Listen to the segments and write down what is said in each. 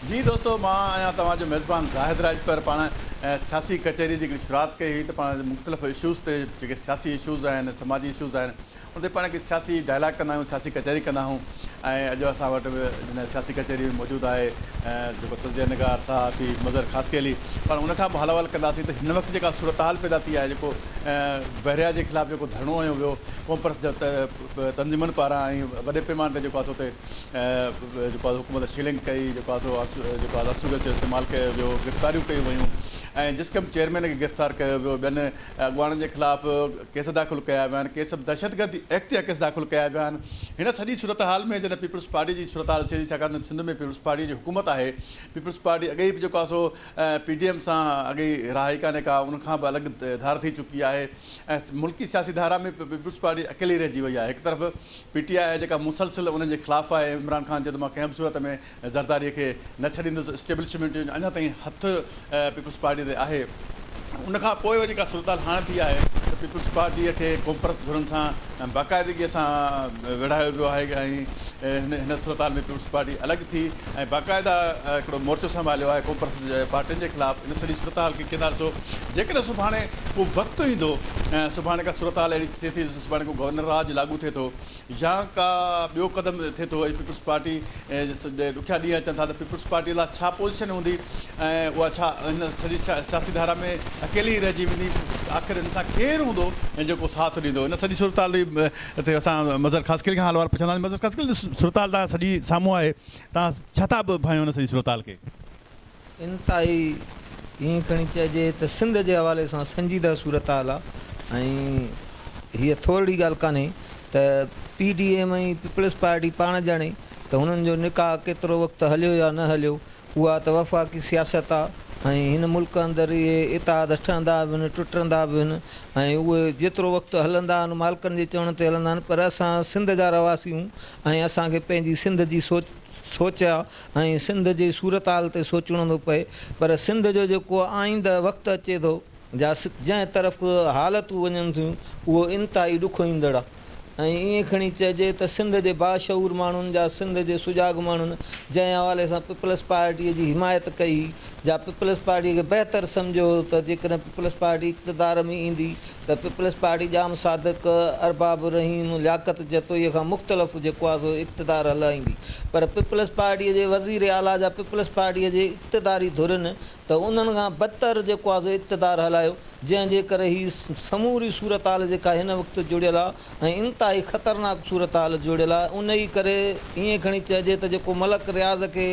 جي دوستو مان آهيان توهان جو ميزبان زاهد راڄپر پاڻ سياسي ڪچهري جي هڪڙي شروعات ڪئي هئي ته پاڻ مختلف اشوز تي جيڪي سياسي اشوز آهن سماجي اشوز آهن ان تي پاڻ هڪ سياسي ڊائلاگ ڪندا آهيون سياسي ڪچهري ڪندا آهيون ۽ اڄ اسان وٽ به هن سياسي ڪچهري ۾ موجود آهي جيڪو تجزيه نگار صحافي مظهر خاصخيلي پاڻ ان کان به حال احوال ڪنداسين ته هن وقت جيڪا صورتحال پيدا ٿي آهي جيڪو بحريا جي خلاف جيڪو ڌرڻو هنيو ويو قومپرست تنظيمن پاران ۽ وڏي پيماني تي جيڪو آهي سو اتي جيڪو آهي حڪومت شيلنگ ڪئي جيڪو آهي سو جيڪو آهي آنسو گئس جو استعمال ڪيو ويو گرفتاريون ڪيون ويون ۽ جسقم چيئرمين کي گرفتار ڪيو ويو ٻين اڳواڻن جي خلاف ڪيس داخل ڪيا ويا آهن، ڪيس به دهشتگردي ايڪٽ جا ڪيس داخل ڪيا ويا آهن، هن سڄي صورتحال ۾ جڏهن پيپلز پارٽي جي صورتحال اچي ٿي ڇاڪاڻ ته سنڌ ۾ پيپلز پارٽي جي حڪومت آهي، پيپلز پارٽي اڳي ئي به جيڪو آهي سو پي ڊي ايم سان اڳي ئي راهه ئي ڪانهي ڪا ان کان به الڳ ڌار ٿي چڪي آهي ۽ ملڪي سياسي ڌارا ۾ پيپلز پارٽي اڪيلي رهجي وئي آهي، هڪ طرف پي ٽي آء آهي جيڪا مسلسل انهن جي خلاف آهي، عمران خان چيو ته مان ڪنهن به صورت ۾ زرداري کي نه ڇڏيندس، اسٽيبلشمينٽ جو اڃا تائين هٿ پيپلز پارٽي تي آهي، ان کان پوء وري جيڪا صورتحال هاڻ ٿي آهي ته پيپلز پارٽي کي قومپرست ڌرين سان باقاعدگي سان ويڙهايو ويو آهي ۽ هن صورتحال ۾ پيپلز پارٽي الڳ ٿي ۽ باقاعده هڪڙو مورچو سنڀاليو آهي قومپرست پارٽين جي خلاف ان سڄي صورتحال کي ڪيئن ٿا ڏسو جيڪڏهن سڀاڻي ڪو وقت ايندو ۽ سڀاڻي ڪا صورتحال اهڙي ٿئي ٿي سڀاڻي ڪو گورنر راڄ لاڳو ٿئي ٿو يا ڪا ٻيو قدم ٿئي ٿو ۽ پيپلز پارٽي جي ڏکيا ڏينهن اچن ٿا ته پيپلز پارٽي لاء ڇا پوزيشن هوندي ۽ اها ڇا هن سڄي سياسي ڌارا ۾ اڪيلي ئي رهجي ويندي آخر هن سان ڪير هوندو جيڪو ساٿ ڏيندو ان سڄي صورتحال تي اسان مظهر خاصخيلي کان حال احوال پڇنداسين مظهر خاصخيلي صورتحال تان سڄي سامهون آهي تان ڇا ٿا ڀانيو ان سڄي صورتحال کي. انتهائي ائين کڻي چئجي ته سنڌ جي حوالي سان سنجيده صورتحال آ ۽ هيء ٿورڙي ڳالهه ڪانهي ته P D M ۽ peoples party پاڻ ڄاڻي ته هنن جو نڪاح ڪيترو وقت هليو يا نه هليو اها ته وفاقي سياست آ ۽ هن ملڪ اندر اهي اتحاد ٺهندا به هن ٽٽندا به هن ۽ اهي جيترو وقت هلندا آهن مالڪن جي چوڻ تي هلندا آهن پر اسان سنڌ جا رهواسي هون ۽ اسان کي پنهنجي سنڌ جي سوچ سوچ آ ۽ سنڌ جي صورتحال تي سوچڻو ٿو پئي پر سنڌ جو جيڪو آئنده وقت اچي ٿو جا جنهن طرف حالتون وڃن ٿيون اهو انتهائي ڏکوئيندڙ آ ۽ ائين کڻي چئجي ته سنڌ جي باشعور ماڻهن جا سنڌ جي سجاڳ ماڻهن جنهن حوالي سان پيپلز پارٽيء جي حمايت ڪئي هئي جا پيپلز پارٽيء کي بهتر سمجهيو هو ته جيڪڏهن پيپلز پارٽي اقتدار ۾ ايندي ته پيپلز پارٽي ڄام صادق، ارباب رحيم، لياقت جتوئيء کان مختلف جيڪو آهي سو اقتدار هلائيندي پر پيپلز پارٽيء جي وزير اعليٰ جا پيپلز پارٽيء جي اقتداري ڌرين ته انهن کان بدتر جيڪو آهي سو اقتدار هلايو جنهن جي ڪري هي سموري صورتحال جيڪا هن وقت جڙيل آهي ۽ انتهائي خطرناڪ صورتحال جڙيل آهي انهي ڪري ائين کڻي چئجي ته جيڪو ملڪ رياض کي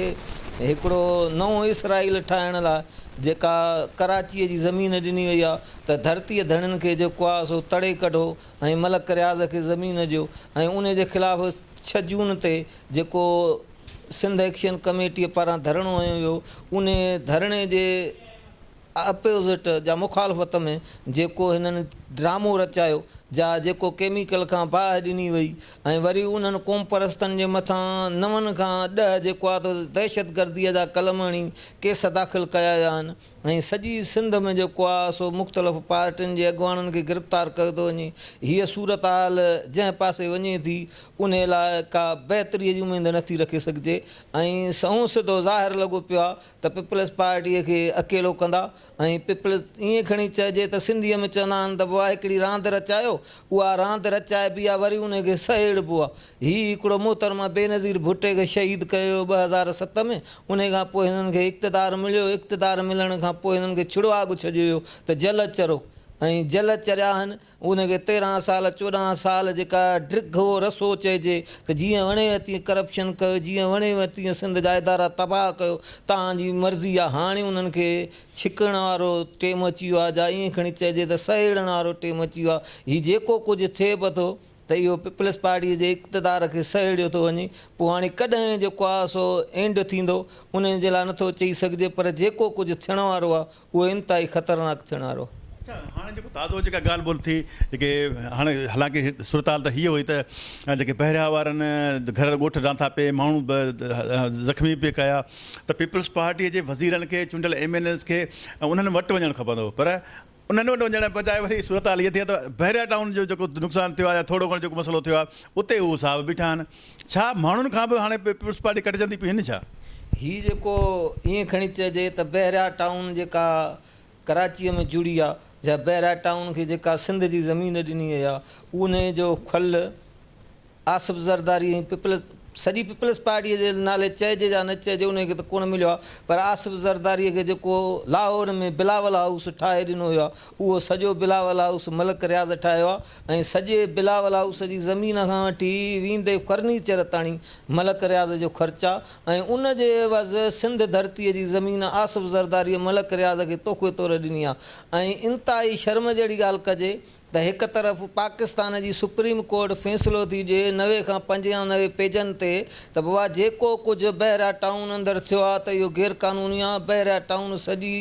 هڪڙو نئون اسرائيل ٺاهڻ لاء جيڪا ڪراچيء جي زمين ڏني وئي آهي ته ڌرتيء ڌڻين کي جيڪو آهي سو تڙي ڪڍو ۽ ملڪ رياض کي زمين ڏيو ۽ انهي جي خلاف ڇهه جون تي جيڪو سنڌ ايڪشن ڪميٽيء پاران ڌرڻو هنيو ويو انهي ڌرڻي جي اپوزٽ جا مخالفت ۾ جيڪو هنن ڊرامو رچايو جا جيڪو ڪيميڪل کان باهه ڏني وئي ۽ وري انهن قومپرستن جي مٿان نون کان ڏهه جيڪو آهي ته دهشتگرديء جا قلم هڻي ڪيس داخل ڪيا ويا آهن. ۽ سڄي سنڌ ۾ جيڪو آ سو مختلف پارٽين جي اڳواڻن کي گرفتار ڪيو ٿو وڃي. هيء صورتحال جنهن پاسي وڃي ٿي، انهيء لاء ڪا بهتريء جي اميد نٿي رکي سگهجي ۽ سنئون سڌو ظاهر لڳو پيو آ ته پيپلز پارٽيء کي اڪيلو ڪندا ۽ پيپلز ائين کڻي چئجي ته سنڌيء ۾ چوندا آهن ته بابا هڪڙي راند رچايو، اها راند رچائبي آ وري انهيء کي سهيڙبو آ. هي هڪڙو محترمه بينظير ڀٽي کي شهيد ڪيو ويو 2007 ۾، انهي کان پوء هنن کي اقتدار مليو، اقتدار ملڻ کان پوء هنن کي ڇڙواڳ ڇڏيو ويو ته جل چرو ۽ جل چريا آهن، انهي کي 13 سال 14 سال جيڪا ڊگهو رسو چئجي ته جيئن وڻيو تيئن ڪرپشن ڪيو، جيئن وڻيو تيئن سنڌ جا ادارا تباهه ڪيو، توهان جي مرضي آ، هاڻي انهن کي ڇڪڻ وارو ٽيم اچي ويو آ، جا ائين کڻي چئجي ته سهيڙڻ وارو ٽيم اچي ويو آ، هي جيڪو ڪجهه ٿئي به ٿو ته اهو پيپلز پارٽيء جي اقتدار کي سهيڙيو ٿو وڃي، پوء هاڻي ڪڏهن جيڪو آهي سو اينڊ ٿيندو، انهيء جي لاء نٿو چئي سگهجي، پر جيڪو ڪجهه ٿيڻ وارو آهي، اهو انتهائي خطرناڪ ٿيڻ وارو آهي. اڇا هاڻي جيڪو تازو جيڪا ڳالهه ٻولهه ٿي جيڪي هاڻي حالانڪه صورتحال ته هيء هئي ته جيڪي بحريا وارن گهر ڳوٺ ڊانٿا پئي ماڻهو به زخمي پئي ڪيا ته پيپلز پارٽيء جي وزيرن کي چونڊيل ايم اين ايز کي انهن وٽ وڃڻ کپندو هو پر انهن وٽ وڃڻ بجاء وري صورتحال هيء ٿي آهي ته بحريا ٽائون جو جيڪو نقصان ٿيو آهي يا ٿورو گهڻو جيڪو مسئلو ٿيو آهي اتي هو صاحب بيٺا آهن. ڇا ماڻهن کان به هاڻي پيپلز پارٽي ڪٽجندي پئي وڃي ڇا؟ هي جيڪو ائين کڻي چئجي ته بحريا ٽائون جيڪا ڪراچيء ۾ جڙي آ، جا بحريا ٽائون کي جيڪا سنڌ جي زمين ڏني وئي آ، انهي جو کل آصف زرداري ۽ پيپلز سڄي پيپلز پارٽيء جي نالي چئجي يا نه چئجي انهي کي ته ڪونه مليو آ، پر آصف زرداريء کي جيڪو لاهور ۾ بلاول هائوس ٺاهي ڏنو ويو آ، اهو سڄو بلاول هائوس ملڪ رياض ٺاهيو آ ۽ سڄي بلاول هائوس جي زمين کان وٺي ويندي فرنيچر تاڻي ملڪ رياض جو خرچ آ ۽ ان جي عيوض سنڌ ڌرتيء جي زمين آصف زرداريء ملڪ رياض کي تحفي طور ڏني آ ۽ انتهائي شرم جهڙي ڳالهه ڪجي ته هڪ طرف پاڪستان جي سپريم ڪورٽ فيصلو ٿي ڏئي 90 کان 95 پيجن تي ته بابا جيڪو ڪجهه بحريا ٽائون اندر ٿيو آ ته اهو غير قانوني آ، بحريا ٽائون سڄي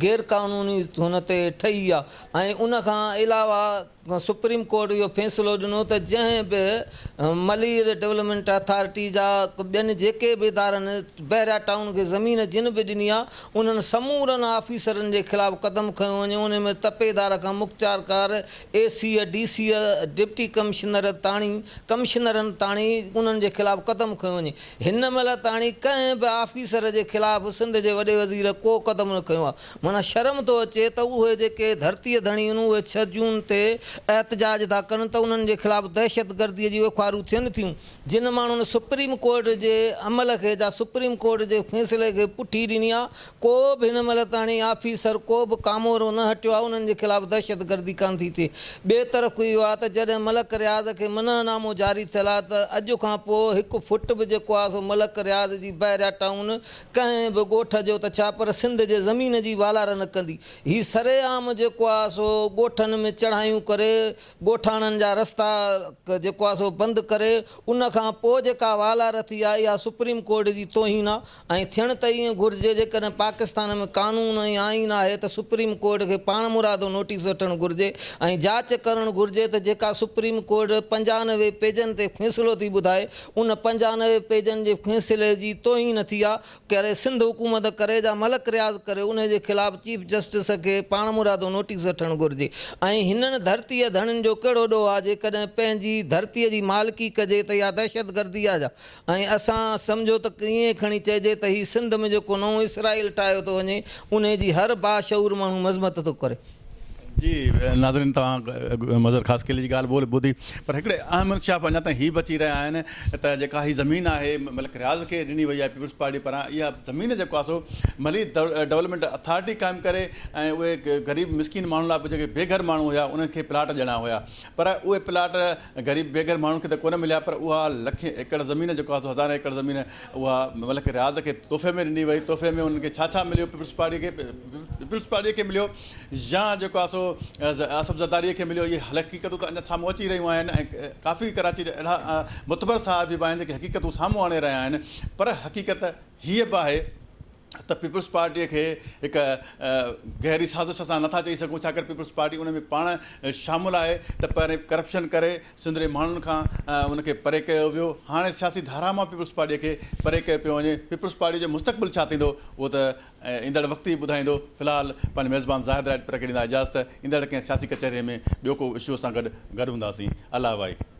غير قانوني هن تي ٺهي آ ۽ ان کان علاوه سپريم ڪورٽ اهو فيصلو ڏنو ته جنهن به ملير ڊولپمينٽ اٿارٽي جا ٻين جيڪي به ادارن بحريا ٽائون کي زمين جن به ڏني آ انهن سمورن آفيسرن جي خلاف قدم کنيو وڃي انهي ۾ تپيدار کان مختيارڪار، اي سيء، ڊي سيء، ڊپٽي ڪمشنر تاڻي ڪمشنرن تاڻي انهن جي خلاف قدم کنيو وڃي. هن مهل تاڻي ڪنهن به آفيسر جي خلاف سنڌ جي وڏي وزير ڪو قدم نه کنيو آ. معنيٰ شرم ٿو اچي ته اهي جيڪي ڌرتيء ڌڻي آهن اهي ڇهه جون تي احتجاج ٿا ڪن ته انهن جي خلاف دهشتگرديء جون اخبارون ٿين ٿيون. جن ماڻهن سپريم ڪورٽ جي عمل کي جا سپريم ڪورٽ جي فيصلي کي پٺي ڏني آ، ڪو به هن مهل تاڻي آفيسر ڪو به ڪامورو نه هٽيو آ، انهن جي خلاف دهشتگردي ڪانه ٿي ٿئي. ٻئي طرف اهو آ ته جڏهن ملڪ رياض کي منع نامو جاري ٿيل آ ته اڄ کان پوء هڪ فٽ به جيڪو آ سو ملڪ رياض جي بحريا ٽائون ڪنهن به ڳوٺ جو ته ڇا پر سنڌ جي زمين جي والار نه ڪندي. هي سرعام جيڪو آ سو ڳوٺن ۾ چڙهايون ڪري ڳوٺاڻن جا رستا جيڪو آ سو بند ڪري ان کان پوء جيڪا والار ٿي آ اها سپريم ڪورٽ جي توهين آ ۽ ٿيڻ ته ائين گهرجي جيڪڏهن پاڪستان ۾ قانون ۽ آئين آهي ته سپريم ڪورٽ کي پاڻمرادو نوٽيس وٺڻ گهرجي ۽ جاچ ڪرڻ گهرجي ته جيڪا سپريم ڪورٽ 95 پيجن تي فيصلو ٿي ٻڌائي ان 95 پيجن جي فيصلي جي توهين ٿي آ ڪري سنڌ حڪومت ڪري جا ملڪ رياض ڪري انهي جي خلاف چيف جسٽس کي پاڻمرادو نوٽيس وٺڻ گهرجي ۽ هنن ڌرتيء ڌڻين جو ڪهڙو ڏوهه آ جيڪڏهن پنهنجي ڌرتيء جي مالڪي ڪجي ته اها دهشتگردي آ جا ۽ اسان سمجهو ته ائين کڻي چئجي ته هي سنڌ ۾ جيڪو نئون اسرائيل ٺاهيو ٿو وڃي انهي جي هر باشعور ماڻهو مذمت ٿو ڪري. جي ناظرين توهان مظهر خاصخيلي جي ڳالهه ٻولهه ٻڌي پر هڪڙي اهم انڪشاف اڃا تائين هي به اچي رهيا آهن ته جيڪا هي زمين آهي ملڪ رياض کي ڏني وئي آهي پيپلز پارٽي پاران اها زمين جيڪو آهي سو ملي ڊولپمينٽ اٿارٽي قائم ڪري ۽ اهي غريب مسڪين ماڻهن لاء به جيڪي بي گهر ماڻهو هيا انهن کي پلاٽ ڏيڻا هيا پر اهي پلاٽ غريب بي گهر ماڻهن کي ته ڪونه مليا پر اها لکين ايڪڙ زمين جيڪو آهي سو هزارين ايڪڙ زمين اها ملڪ رياض کي تحفي ۾ ڏني وئي تحفي ۾ انهن کي ڇا ڇا مليو پيپلز پارٽي کي پيپلز پارٽي کي مليو يا جيڪو آهي سو آصف زرداري کي مليو اهي حقيقتون ته اڃا سامهون اچي رهيون آهن ۽ ڪافي ڪراچي جا اهڙا متبر صحافي به آهن جيڪي حقيقتون سامهون آڻي رهيا آهن پر حقيقت هيء به آهي ته پيپلز پارٽيء کي هڪ گهري سازش اسان نٿا چئي سگهون ڇاڪاڻ پيپلز پارٽي ان ۾ پاڻ شامل آهي ته پهرين ڪرپشن ڪري سنڌ جي ماڻهن کان ان کي پري ڪيو ويو هاڻي سياسي ڌارا مان پيپلز پارٽيء کي پري ڪيو پيو وڃي پيپلز پارٽيء جو مستقبل ڇا ٿيندو اهو ته ايندڙ وقت ئي ٻڌائيندو. في الحال پنهنجي ميزبان زاهد راڄپر کي ڏيندا اجازت. ايندڙ ڪنهن سياسي ڪچهري ۾ ٻيو ڪو اشو سان گڏ گڏ هونداسين. الله وائي.